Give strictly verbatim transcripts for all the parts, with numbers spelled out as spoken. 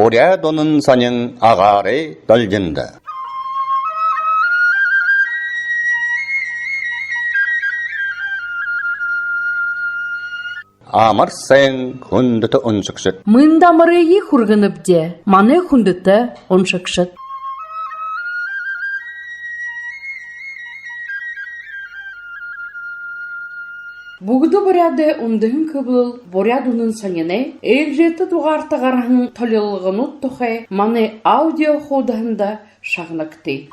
Буряад үнэн сонин агаарай долгиндо. Амар сайн, хүндэтэ уншагшад! Мэндэ амарые хүргэнэбди, манай хүндэтэ уншагшад! Бүгэдэ буряадай үндэһэн хэблэл «Буряад үнэн» сониной ээлжээтэ дугаарта гараһан толилолгонууд тухай манай аудио хуудаһанда шагнагты.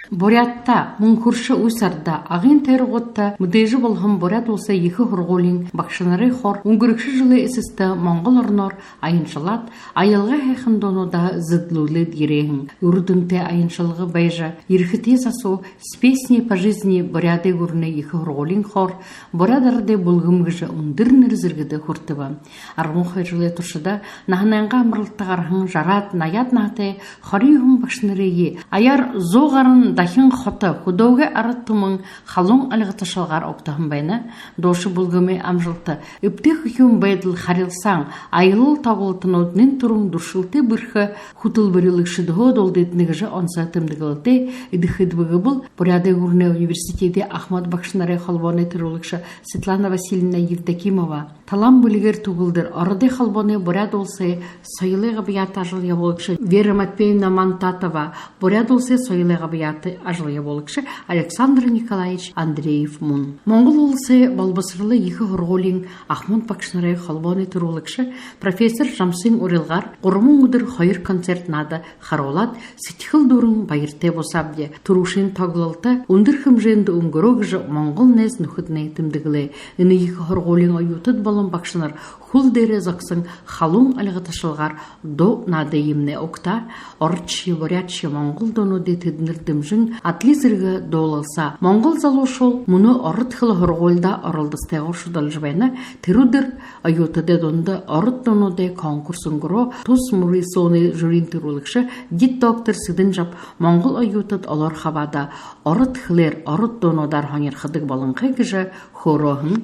Буряадта, мүн хүршэ Усть-Ордо, Агын тойрогуудта мэдээжэ болоһон Буряад Уласай ехэ һургуулиин багшанарай хор үнгэрэгшэ жэлэй эсэстэ Монгол ороноор аяншалаад, аялга һайхан дуунуудаа зэдэлүүлээд ерээ һэн. Үрэ дүнтэй аяншалга байжа, ерэхэтэй сасуу «С песней по жизни» Буряадай гүрэнэй ехэ һургуулиин хор «Буряад арадай бүлгэм» гэжэ үндэр нэрэ зэргэдэ хүртэбэ. Арбан хоёр жэлэй туршада наһанайнгаа амаралтада гараһан жараад, наяад наһатай хорин юһэн багшанарые аяар зуу гаран дахин хото, хүдөөгэй арад түмэн халуун альга ташалгаар угтаһан байна. Дуушан бүлгэмэй амжалта, эбтэй хүхюун байдал, харилсаан, аялал тоглолтонууд нэн түрүүн дүршэлтэй бэрхэ хүтэлбэрилэгшэдһөө дулдыдана гэжэ онсо тэмдэглэлтэй. Эдэ хэд бэ гэбэл: Буряадай гүрэнэй университедэй ахамад багшанарай холбооной түрүүлэгшэ Светлана Васильевна Евдокимова, талаан бэлигээр түгэлдэр Ородой холбооной Буряад Уласай соёлой габьяата ажал ябуулагша Вера Матвеевна Мантатова, Буряад Уласай соёлой габьяата ажал ябуулагша Александр Николаевич Андреев мүн. Монгол Уласай болбосоролой ехэ һургуулиин ахамад багшанарай холбооной түрүүлэгшэ профессор Жамсын урилгаар гурбан үдэр хоёр концерт наада харуулаад, сэдьхэл дүүрэн баяртай бусаабди. Түрүүшын тоглолто үндэр хэмжээндэ үнгэрөө гэжэ Монгол найз нүхэднай тэмдэглээ. Энэ ехэ һургуулиин оюутад болон багшанар хүл дээрээ зогсон халуун альга ташалгаар дуу наадыемнай угтаа. Ородшье, буряадшье, монгол дуунуудые тэдэнэр дэмжэн, адли зэргэ дуулалсаа. Монгол залуушуул мүнөө ород хэлэ һургуулида оролдосотойгоор шудалжа байна. Тэрэ үдэр оюутадай дунда ород дуунуудай конкурс үнгэрөө. Тус мүрысөөнэй жюриин түрүүлэгшэ, дид доктор Сэдэн-Жаб монгол оюутад олоор хабаадаа, ород хэлээр, ород дуунуудаар һонирходог болонхой гэжэ хөөрөө һэн.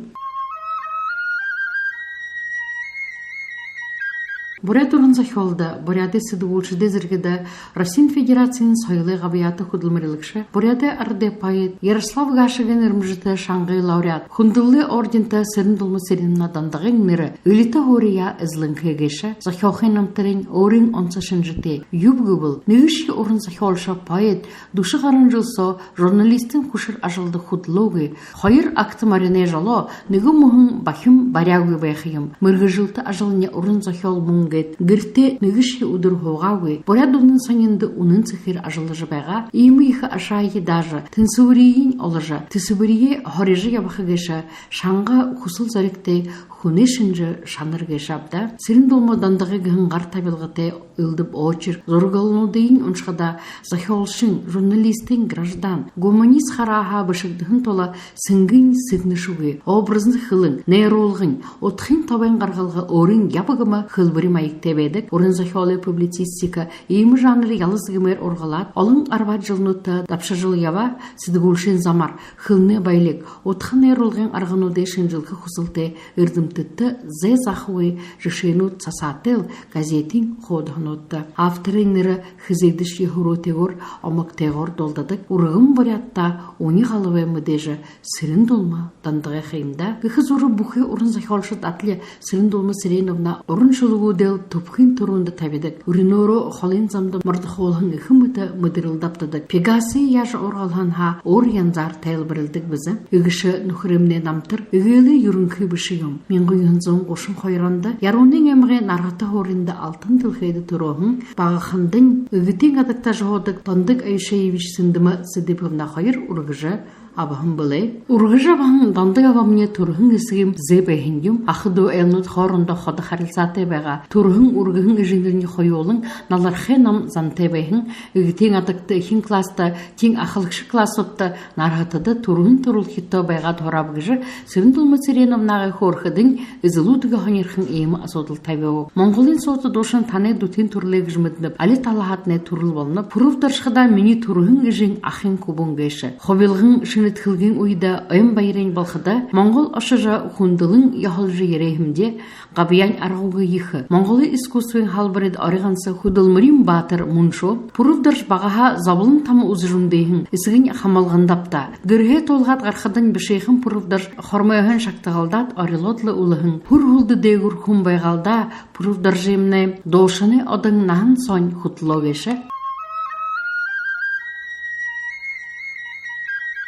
Буряад уран зохёолдо, Буряадай сэтгүүлшэдэй зэргэдэ Россиин Федерациин соёлой габьяата хүдэлмэрилэгшэ, Буряадай арадай поэт, Ярослав Гашагай нэрэмжэтэ шангай лауреат, Хүндэлэлэй ордентой Сэрэн-Дулма Цыреновна Дондогойн нэрэ элитэ һуури эзэлэнхэй гээшэ. Зохёохы намтарынь өөрын онсо шэнжэтэй. Юуб гэбэл, нэгэшье уран зохёолшо, поэт дүшэ гаран жэл соо журналистын хүшэр ажалда хүдэлөөгүй, хоёр агта мориной жолоо нэгэ мүһэн бахим баряагүй байха юм. Мэргэжэлтэ ажалынь уран зохёол мүн гээд гэртээ нэгэшье үдэр һуугаагүй. «Буряад үнэн» сониндо үнэн сэхээр ажаллажа байгаа. Иимэ ехэ ашаае даажа, тэнсүүриень оложо, тэсэбэриеэ һорижо ябаха гээшэ шанга хүсэл зоригтой хүнэй шэнжэ шанар гээшэ ааб даа. Сэрэн-Дулма Дондогой гэһэн гар табилгатай элдэб очерк, зураглалнуудыень уншахада, зохёолшын, журналистын, граждан, гуманист харааһаа бэшэгдэһэн тула сэнгын сэгнэшэгүй, образна хэлэн, найруулгын, удхын тобойн гаргалга өөрын ябагма хэлбэри маягтай байдаг. Уран зохёолой публицистика иимэ жанр ялас гэмээр ургалаад, олон арбаад жэлнүүдтэ дабшажал ябаа. Сэтгүүлшын замаар хэлэнэй баялиг, удха найруулгын аргануудые шэнжэлхэ хүсэлтэй эрдэмтэдтэ зай захагүй жэшээнүүд сасаатайл газетын хуудаһануудта. Авторай нэрэ хэзээдэшье хүрөөтэйгөөр, омогтойгоор дуулдадаг. Үргэн Буряадта үни галабай мэдээжэ Сэрэн-Дулма Дондогой ха юм даа. Гэхэ зуура бүхы уран зохёолшод адли Сэрэн-Дулма Цыреновна уран шүлэгүүдээл түбхын түрүүндэ табидаг. Үринөөрөө холын замда мордохуулһан эхэ мэтэ мэдэрэлдэ абтадаг. Пегасые яажа ургалһан һаа, өөр янзаар тайлбарилдаг бэзэ. Эгэшэ нүхэрэймнай намтар эгээл юрэнхы бэшэ юм. Мянга юһэн зуун гушан хоёр ондо Яруунын аймагай Нарһата һууринда алтан дэлхэйдэ түрөөһэн, багахандань Эгэтын Адагта ажаһуудаг Дондог Аюшеевич Сэндэмэ Сэдыповна хоёр үргэжэ абаһан бэлэй. Үргэжэ абаһан Дондог абамни түрэһэн эсэгым зээ байһан юм. Аха дүү айлнууд хоорондоо ходо харилсаатай байгаа. Түрэһэн, үргэһэн эжынэрни хоюулан налархай нам зантай байһан. Эгэтын Адагта эхин класста, тиин ахалагша классуудта Нарһатада түрэһэн түрэлхидтөө байгаад һурааб гэжэ Сэрэн-Дулма Цыреновнагай хөөрэхэдэнь, эзэлүүдэгээ һонирхон иимэ асуудал табяа. Монголой суута дуушан танай дүтын түрэлэй гэжэ мэдэнэб. Али талаһаатнай түрэл болоноб. Пүрэб даршахадаа, минии түрэһэн эжын ахын хүбүүн гээшэ. Хубилган шэнэ Этхэлгын үедэ ойн баярынь болоходо Монгол ошожо, хүндэлэн ёһолжо ерээ һэмди. Габьяань аргагүй ехэ. Монголой искусствын халбарида ори ганса хүдэлмэриин баатар мүн шуу. Пүрэб Доржо багаһаа зоболон томо үзэжэ үмдыһэн, эсэгэнь хамалганда абтаа. Гэрһээ туулгаад гарахадань бишыхан Пүрэб Доржо хормойһоонь шагтагалдаад, орилоод лэ үлэһэн. Һүр һүлдэ дээгүүр хүн байгаал даа, Пүрэб Доржомнай дуушанай одон наһан соонь хүтэлөө гээшэ.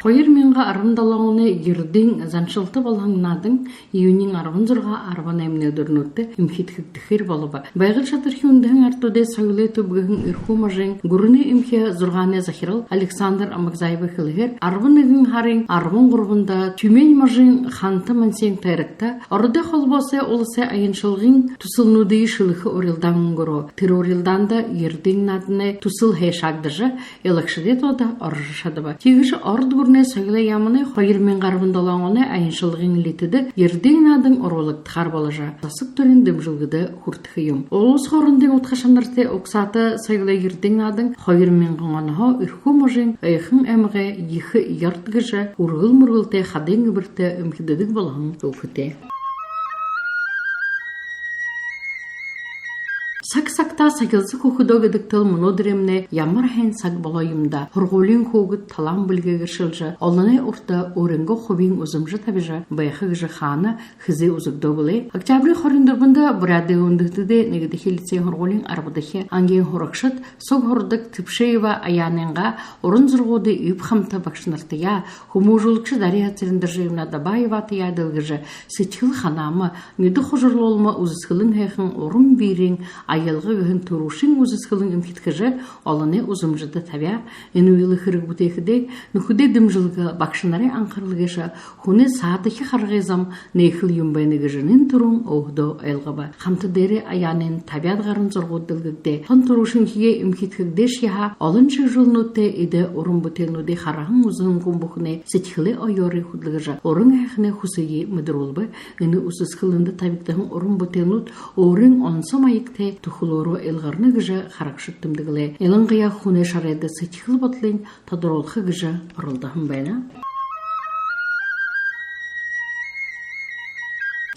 Хоёр мянга арбан долоон оной ердын заншалта болоһон наадан июниин арбан зургаа, арбан найманай үдэрнүүдтэ эмхидхэгдэхээр болобо. Байгал шадархи үндэһэн арадуудай соёлой түб гэһэн Эрхүү можын гүрэнэй эмхи зургаанай захирал Александр Амагзаевай хэлэһээр, арбан нэгэн һарын арбан гурбанда Тюмень можын Ханты-Мансиин тойрогто Ородой Холбоосой уласай аяншалгын түсэлнүүдые шэлэхэ урилдаан үнгэрөө. Тэрэ урилдаанда ердын нааданай түсэл һайшаагдажа, илагшадай тоодо орожо шадаба. Тиигэжэ Ород гүрэнэй соёлой яаманай хоёр мянга арбан долоон оной аяншалгын литэдэ ердын наадан оруулагдахаар боложо, засаг түрын дэмжэлгэдэ хүртэхэ юм. Улас хоорондын удха шанартай угсаата соёлой ердын наадан хоёр мянган онһоо Эрхүү можын Ойхон аймагай ехэ ёрто гэжэ үргэл мүргэлтэй хадын эбэртэ эмхидхэдэг болоһон түүхэтэй. Саг сагтаа сахилза хүхэдөө гэдэгтэл мүнөөдэрэймнай ямар һайн саг болоо юм даа. Һургуулиин хүүгэд талаан бэлигээ гэршэлжэ, олоной урда өөрынгөө хубиин үзэмжэ табижа байха гэжэ хаана, хэзээ үзэгдөө бэлэй. Октябриин хорин дүрбэндэ Буряадай үндэһэтэнэй нэгэдэхи лицейн һургуулиин арбадахи ангиин һурагшад суг һурадаг Тыбшеева Аянайнгаа уран зурагуудые эб хамта багшанартаяа, хүмүүжүүлэгшэ Дарья Цырендоржиевна Дабаеватаяа дэлгэжэ, сэдьхэл ханаама, нюдэ хужарлуулма үзэсхэлэн һайхан «Уран биириин аялга» гэһэн түрүүшын үзэсхэлэн эмхидхэжэ, олоной үзэмжэдэ табяа. Энэ үйлэ хэрэг бүтээхэдээ нүхэдэй дэмжэлгэ, багшанарай анхарал гээшэ хүнэй саадахи харгы зам нээхэл юм байна гэжэ нэн түрүүн өөһэдөө ойлгобо. Хамта дээрээ Аянайнгаа табяад гаран зурагууд дэлгэгдээ. Тон түрүүшынхиеэ эмхидхэгдээшье һаа, олон шэглэлнүүдтэй эдэ уран бүтээлнүүдые хараһан үзэһэн хүн бүхэнэй сэдьхэлэй оёорые хүдэлгэжэ, уран һайханай хүсые мэдэрүүлбэ. Энэ үзэсхэлэндэ табигдаһан уран бүтээлнүүд өөрын онсо маягтай түхэлөөрөө илгарна гэжэ харагшад тэмдэглээ. Илангаяа хүнэй шарайда сэдьхэл бодолынь тодоруулха гэжэ оролдоһон байна.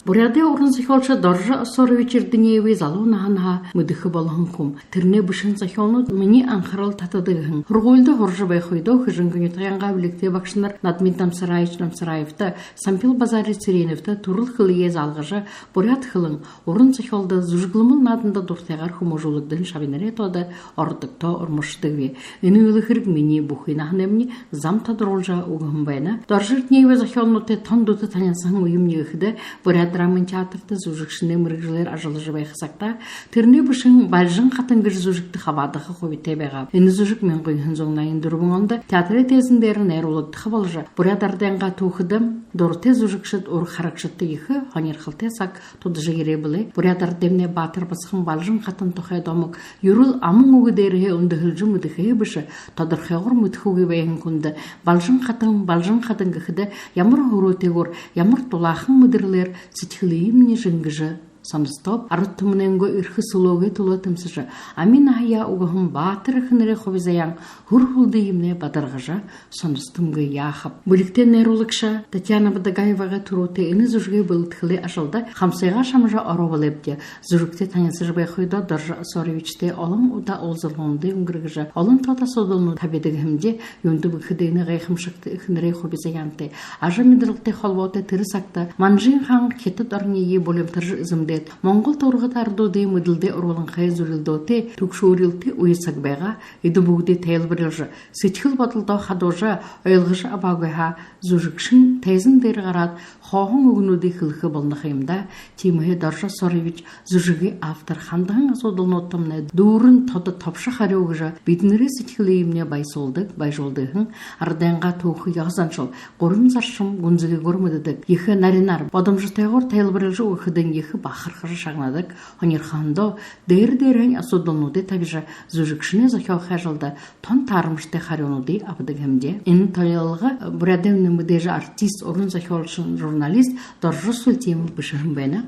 Буряадай уран зохёолшо Доржо Осорович Эрдынеевые залуу наһанһаа мэдэхэ болоһон хүм. Тэрэнэй бэшэһэн зохёолнууд минии анхарал татадаг һэн. Һургуулида һуража байхадаа Хэжэнгын нютагайнгаа бэлигтэй багшанар Надмит Намсараевич Намсараевта, Сампил Базарович Цыреновта түрэл хэлэеэ заалгажа, буряад хэлэн, уран зохёолдо, зүжэглэмэл нааданда дуратайгаар хүмүүжүүлэгдэһэн шабинарай тоодо ородогтоо ормошодогби. Энэ үйлэ хэрэг минии бүхы наһанаймни зам тодоруулжа үгэһэн байна. Доржо Эрдынеевэй зохёолнуудтай тон дүтэ танилсаһан үемни гэхэдэ, Буряад драмын театрта зүжэгшэнэй мэргэжэлээр ажаллажа байха сагта тэрэнэй бэшэһэн «Бальжан хатан» гэжэ зүжэгтэ хабаадаха хубитай байгааб. Энэ зүжэг мянга юһэн зуун наян дүрбэн ондо театрай тайзан дээрэ найруулагдаха боложо, буряад арадайнгаа түүхэдэ дуратай зүжэгшэд, уран харагшадта ехэ һонирхолтой саг тудажа ерээ бэлэй. Буряад арадаймнай баатар басаган Бальжан хатан тухай домог юрэл аман үгэ дээрэһээ үндэһэлжэ мэдэхэһээ бэшэ, тодорхойгоор мэдэхэгүй байһан хүндэ Бальжан хатан, Бальжан хатан гэхэдэ, ямар һүрөөтэйгөөр, ямар дулаахан мэдэрэлээр сэдьхэлыемни жэнгэжэ соностоб. Арад түмэнэйнгөө эрхэ сүлөөгэй түлөө тэмсэжэ, ами наһаяа үгэһэн баатар эхэнэрэй хуби заяан һүр һүлдыемнай бадаргажа, соносотомгүй яахаб. Бэлигтэй найруулагша Татьяна Бадагаевагай түрүүтэй энэ зүжэгэй бэлэдхэлэй ажалда хамсыгаа шамажа ороо бэлэйбди. Зүжэгтэй танилсажа байхадаа Доржо Осоровичтай олон удаа уулзалгануудые үнгэргэжэ, олон тоото асуудалнууд табидаг һэмди. Юундэб гэхэдэ, энэ гайхамшагта эхэнэрэй хуби заяантай, ажамидаралтай холбоотой тэрэ сагта Манжын хаан Хитад орониие булимтаржа эзэмдээд, Монгол туургата арадуудые мэдэлдээ орууланхай зүрилдөөтэй, түгшүүрилтэй үе саг байгаа. Эдэ бүгэдые тайлбарилжа, сэдьхэл бодолдоо хадуужа, ойлгожо абаагүй һаа, зүжэгшэн тайзан дээрэ гараад, хооһон үгэнүүдые хэлэхэ болоно ха юм даа. Тиимэһээ Доржо Осорович, зүжэгэй автор, хандаһан асуудалнуудтамнай дүүрэн тодо тобшо харюу үгэжэ, бидэнэрэй сэдьхэлыемнай баясуулдаг, баяжуулдаг һэн. Арадайнгаа түүхэ, ёһо заншал, гурим заршам гүнзэгыгөөр мэдэдэг, ехэ наринаар, бодомжотойгоор тайлбарилжа үгэхэдэнь ехэ бахархажа шагнадаг. Һонирхоһондоо дээрэ дээрэһээнь асуудалнуудые табижа, зүжэгшэнэй зохёохы ажалда тон таарамжатай харюунуудые абадаг һэмди. Энэ толилолго Буряадаймнай мэдээжэ артист, уран зохёолшо, журналист Доржо Сультимов бэшэһэн байна.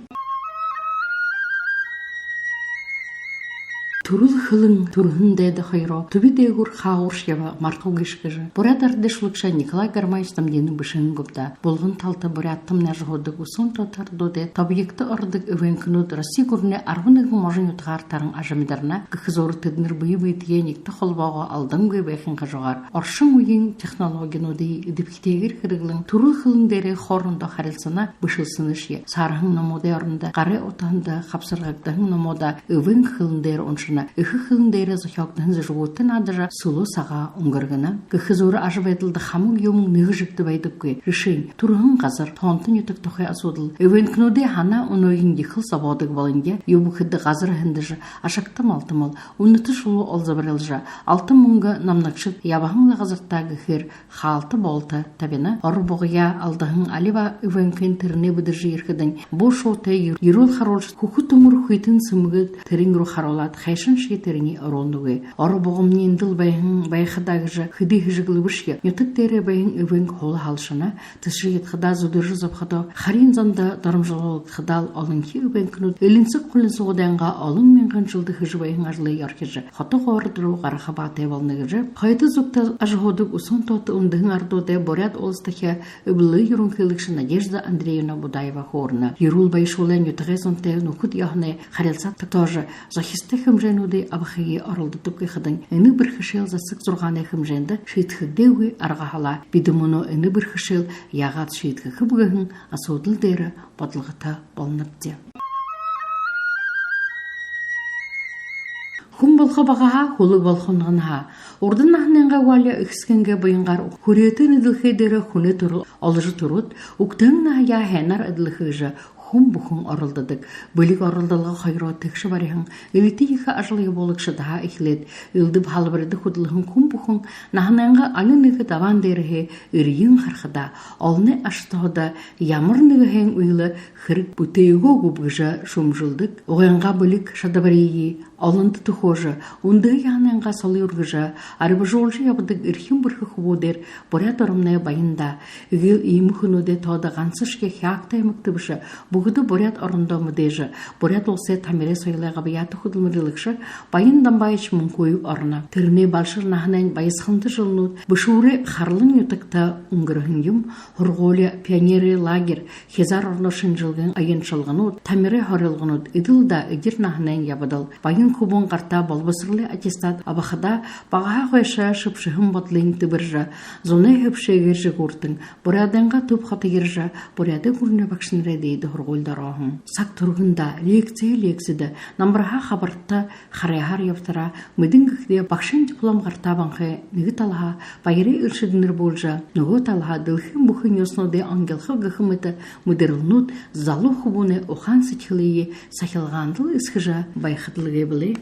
Түрэл хэлэн, түрэһэн дайда хоёроо түби дээгүүр хаагууршье яба, мартахагүйш гэжэ буряад арадай шүлэгшэ Николай Гармаевич Дамдинов бэшэһэн гүб даа. Булган талта буряадтамнай ажаһуудаг үсөөн тоото арадуудай тобогто ородог эвенкнүүд Росси гүрэнэй арбан нэгэн можо нютагаар таран ажамидарна. Гэхэ зуура тэдэнэр бэе бэетэеэ нягта холбоогоо алдангүй байхын хажуугаар оршон үеын технологинуудые эдэбхитэйгээр хэрэглэн, түрэл хэлэн дээрээ хоорондоо харилсана, бэшэлсэнэшье. Саарһан номуудай орондо гарай утаһанда хабсаргагдаһан номуудаа эвенк хэлэн дээрэ уншана, эхэ хэлэн дээрэ зохёогдоһон зүжэгүүдтэ наадажа, сүлөө сагаа үнгэргэнэ. Гэхэ зуура ажабайдалда хамаг юумэн нэгэ жэгдэ байдаггүй. Жэшээнь, түрэһэн газар, тоонто нютаг тухай асуудал эвенкнүүдэй һанаа үнөөгыень ехэл зобоодог болонхой. Юуб гэхэдэ, газар һэндэжэ, ашагта малтамал, үнэтэ шулуу олзоборилжо, алтан мүнгэ намнагшад ябаһан лэ газартаа гэхээр хаалта боолто табина. Оро бугаяа алдаһан алибаа эвенкнүүд тэрэнээ бэдэржэ ерэхэдэнь, буу шуутай, ер-, ерүүл харуулжа, хүхэ түмэр хүйтэн сэмгэд тэрээн руу харуулаад, хайшан шье тэрэниие оруулнагүй. Оро бугамни эндэл байһан байха даа гэжэ хэды хэжэглэбэшье, нютаг дээрээ байһан эвенк һула һалшана. Тэсэжэ ядахадаа, зүдэржэ зобоходоо, хариин зондо доромжолгогдохо даа, олонхи эвенкнүүд элинсэг хулинсагуудайнгаа олон мянган жэлдэ хэжэ байһан ажалые орхижо, хото город руу гараха баатай болоно гэжэ хойто зүгтэ ажаһуудаг үсөөн тоото үндэһэн арадуудай Буряад Уластахи эблэлэй юрэнхылэгшэ Надежда Андреевна Будаева хөөрэнэ. Ерүүл баяшуулай, нютагай зонтой нүхэд ёһоной харилсаа тогтоожо, зохистой хэмжээнүүдые абахые оролдодоггүй хадань, энэ бэрхэшээл засаг зургаанай хэмжээндэ шиидхэгдээгүй арга һалаа. Бидэ мүнөө энэ бэрхэшээл яагаад шиидхэхэб гэһэн асуудал дээрэ бодолгото болонобди. Хүн болохо багаһаа, хүлэг болохо унаганһаа. Урдан наһанайнгаа Валя эхэ эсэгынгээ буянгаар хүрьһэтэ энэ дэлхэй дээрэ хүнэй түрэл оложо түрөөд, үгтэһэн наһаяа һайнаар эдлэхэ гэжэ хүн бүхэн оролдодог. Бэлиг оролдолго хоёроо тэгшэ бариһан, элитэ ехэ ажал ябуулагшадһаа эхилээд, элдэб һалбарида хүдэлһэн хүн бүхэн наһанайнгаа али нэгэ дабаан дээрэһээ эрьен харахадаа, олоной аша туһада ямар нэгэ һайн үйлэ хэрэг бүтээгээ гүб гэжэ шүүмжэлдэг. Угайнгаа бэлиг шадабариие олондо түхөөжэ, үндэһэ яһанайнгаа солые үргэжэ, арьбажуулжа ябадаг эрхим бэрхэ хүбүүдээр Буряад оромнай баян даа. Эгээл иимэ хүнүүдэй тоодо гансашье Хяагта аймагта бэшэ, бүгэдэ Буряад орондоо мэдээжэ. Буряад Уласай тамирай соёлой габьяата хүдэлмэрилэгшэ Баян Дамбаевич Мункуев ороно. Тэрэнэй балшар наһанайнь баясхаланта жэлнүүд Бэшүүрэй Харлан нютагта үнгэрһэн юм. Һургуули, пионерэй лагерь, хизаар ороноо шэнжэлгын аяншалганууд, тамирай һорилгонууд — эдэл даа эдир наһанайнь ябадал. Баян хүбүүн гартаа болбосоролой аттестат абахадаа, багаһаа хойшо шэбшэһэн бодолынь тэбэржэ, зунай хэбшээгээр жэгүүртэн, Буряадайнгаа түб хото ерэжэ, Буряадай гүрэнэй багшанарай дээдэ һургуулида орооһон. Саг түргэн даа, лекци лекцидэ, намарһаа хабарта харайһаар ябатараа. Мэдэн гэхэдээ, багшын диплом гартаа абанхай, нэгэ талаһаа баярай элшэдэнэр буулжа, нүгөө талаһаа дэлхэйн бүхы нюусануудые онгилхо гэхэ мэтэ мэдэрэлнүүд залуу хүбүүнэй ухаан сэдьхэлые сахилгаандал эсхэжэ байхадал гээ бэлэй.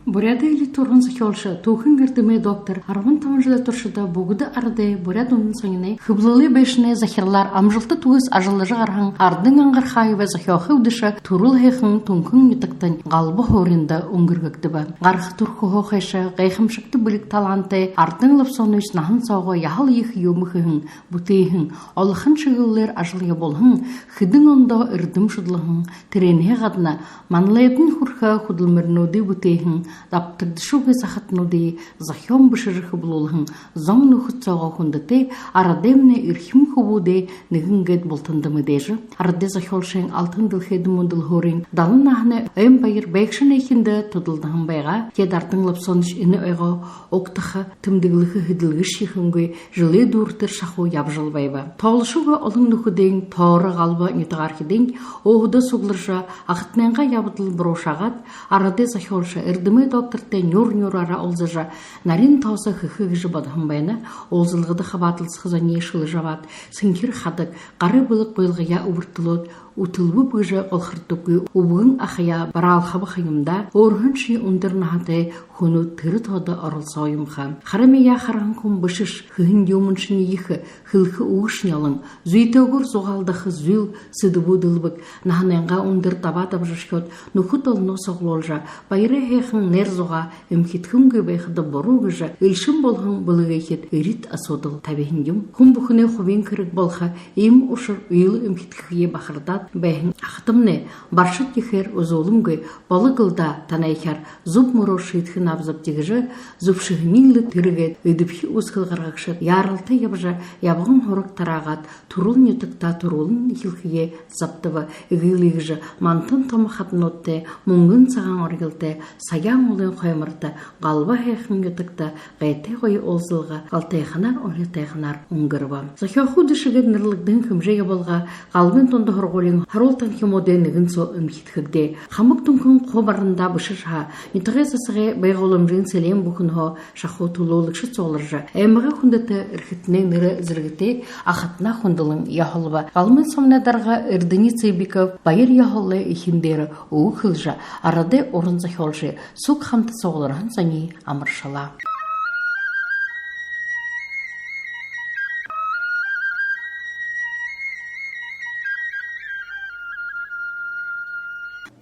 Буряадай элитэ уран зохёолшо, түүхын эрдэмэй доктор, арбан табан жэлэй туршада бүгэдэ арадай Буряад үнэн сониной хэблэлэй байшанай захиралаар амжалта түгэс ажаллажа гараһан Ардан Ангархаевай зохёохы үдэшэ түрэл һайхан Түнхэн нютагтань, Галба һууринда үнгэргэгдэбэ. Гараха түрхэһөө хойшо гайхамшагта бэлиг талаантай Ардан Лопсонович наһан соогоо яһала ехэ юумэ хэһэн, бүтээһэн, олохон шэглэлээр ажал ябуулһан, хэдэн ондоо эрдэм шудалһан, тэрээнһээ гадна манлайдань хүрэхэ хүдэлмэринүүдые бүтээһэн, дабтагдашагүй захатануудые зохёон бэшэжэ хэблүүлһэн зон нүхэд соогоо хүндэтэй арадаймнай эрхим хүбүүдэй нэгэн гээд бултанда мэдээжэ. Арадай зохёолшын алтан дэлхэйдэ мүндэлһөөрнь далан наһанай ойн баяр байгша нээхэндэ тудалдаһан байгаа. Теэд Ардан Лопсонович энэ ойгоо угтаха, тэмдэглэхэ хэдэлгэшье хэнгүй, жэлэй дүүрэтэр шахуу ябажал байба. Тоолошогүй олон нүхэдынь тооро Галба нютагаархидынь өөһэдөө сугларжа, ахатанайнгаа ябадал буруушаагаад, арадай зохёолшо, эрдэмэй доктортой нюур нюураараа уулзажа, нарин тоосо хэхэ гэжэ бодоһон байна. Уулзалгада хабаадалсаха зониие шэлэжэ абаад, сэнхир хадаг, гарай бэлэг гуйлгаяа үбэртэлөөд, үтэлбэб гэжэ голхордоггүй үбгэн ахаяа бараалхаба ха юм даа. Өөрһөөншье үндэр наһатай хүнүүд тэрэ тоодо оролсоо юм ха. Хара мяа хараһан хүн бэшэш, хэһэн юумэншни ехэ, хэлэхэ үгэшни олон, зүйтэйгөөр зугаалдаха зүйл сэдэбүүд элбэг. Наһанайнгаа үндэр дабаа дабажархёод, нүхэд олоноо суглуулжа, баярай һайхан найр зугаа эмхидхэнгүй байхада буруу гэжэ элшэн болоһон бэлэгэйхид эрид асуудал табиһан юм. Хүн бүхэнэй хубиин хэрэг болохо иимэ ушар үйлэ эмхидхэеэ бахардаад, байһан ахатамнай баршад ехээр үзүүлэнгүй болог лэ даа, танайхаар зүб мүрөөр шиидхэн абзабди гэжэ зүбшэһэниинь лэ тэрэ гээд эдэбхи үүсхэл гаргагшад яаралтай ябажа, ябаган һураг тараагаад, түрэл нютагтаа түрэлэн эхилхэеэ забтаба. Эгээл иигэжэ мантан томо хабнуудтай, мүнгэн сагаан оргилтой, Саяан уулын хойморто, Галба һайхан нютагта гайтай гоё уулзалга галтайханаар, уритайханаар үнгэрбэ. Зохёохы үдэшэ гээд нэрлэгдэһэн хэмжээ ябуулга Галбын дунда һургуулиин һаруултын танхимуудай нэгэн соо эмхидхэгдээ. Хамаг Түнхэн хуу барандаа бэшэшье һаа, нютагай засагай, байгууламжын, сэлеэн бүхэнһөө шахуу түлөөлэгшэд сугларжа, аймагай хүндэтэ эрхэтэнэй нэрэ зэргэтэй ахатанаа хүндэлэн ёһолбо. Галбын сомоной дарга Эрдэни Цыбиков баяр ёһололой эхин дээрэ үгэ хэлэжэ, арадай уран зохёолшые, суг хамта суглараһан зониие амаршалаа.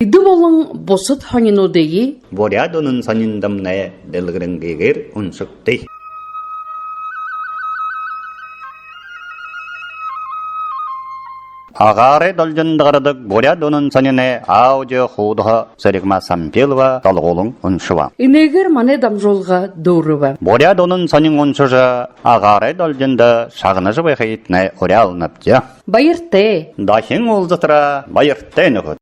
Эдэ болон бусад һонинуудые Буряад үнэн сониндомнай дэлгэрэнгыгээр уншагты. Агаарай долгиндо гарадаг Буряад үнэн сониной аудио хуудаһа Сэрэгма Сампилова долгуулан уншаба. Энээгээр манай дамжуулга дүүрэбэ. Буряад үнэн сонин уншажа, агаарай долгиндо шагнажа байхыетнай уряалнабди. Баяртай. Дахин уулзатараа баяртай, нүхэд.